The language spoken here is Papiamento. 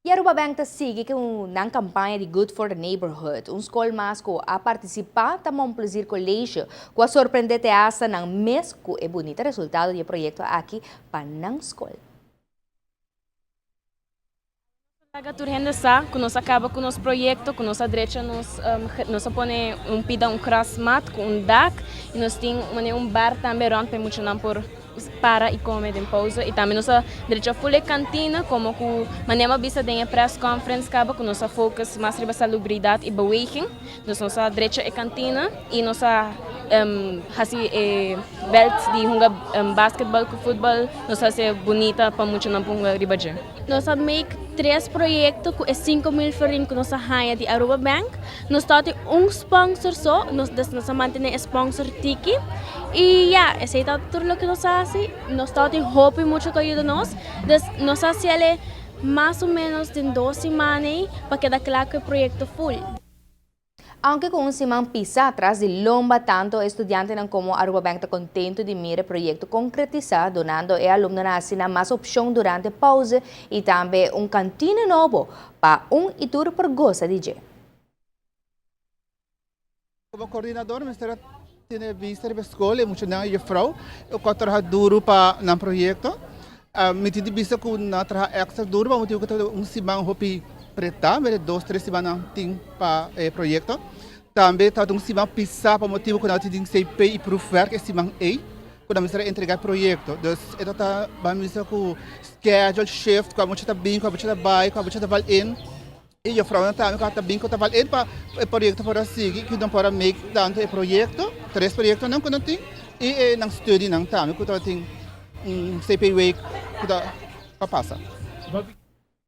Y Aruba Bank ta sigui cu nan campaña di Good for the Neighborhood. Un scol mas cu a participa ta Mon Plaisir College, cu a sorprende te hasta nan mes cu e bunita resultado di e proyecto aki pa nan scol. Laga tur hende sa cu nos a caba cu nos proyecto, cu nos a drecha nos, nos a pone un pida un grasmat cu un dak y nos tin un bar tambe rond pa e muchanan por para y come den pauze y tambe nos a drecha full e cantina como cu manera a bisa den e press conference caba cu nos a focus mas riba salubridad y beweging. Dus nos a drecha e cantina y nos a haci e veld di hunga basketball cu futbal, nos a haci bunita pa muchanan por hunga riba dje. Nos a make tres proyecto cu e 5000 florin cu nos a haya di Aruba Bank. Nos tabatin un sponsor so, nos dus nos a mantene e sponsor tiki. Y ya, esey ta tur loke nos a haci. Nos tabatin hopi mucho cu a yuda nos. Dus nos a haciele mas o menos den 2 siman ey pa keda cla cu e proyecto full. Aunke cu un siman pisa atras di lomba, tanto studiantenan como Aruba Bank ta contento di mira e proyecto concretisa, dunando e alumnonan asina mas opcion durante pauze y tambe un cantina nobo pa un y tur por goza di dje. Como coordinador, mi tin bista di scol y mucho nan juffrouw, cu a traha duro pa nan proyecto. Mi tin bista cu nan a traha extra duro, pa motibo cu un siman hopi preta, mere 2, 3 siman tin pa proyecto. Tambe ta un siman pisa pa motibo cu nan tin CP y proefwerk e siman ey, cu nan mester entrega proyecto. Dus e ta ban bisa cu schedule shift, cu mucha ta bin, cu mucha ta bay, cu mucha ta val in. Y juffrouw tambe cu ta bin cu ta val in pa e proyecto por sigui, cu nan por make tanto e proyecto, tres proyectonan cu nan tin, y nan study nan tambe cu tin un CP week cu ta pa pasa.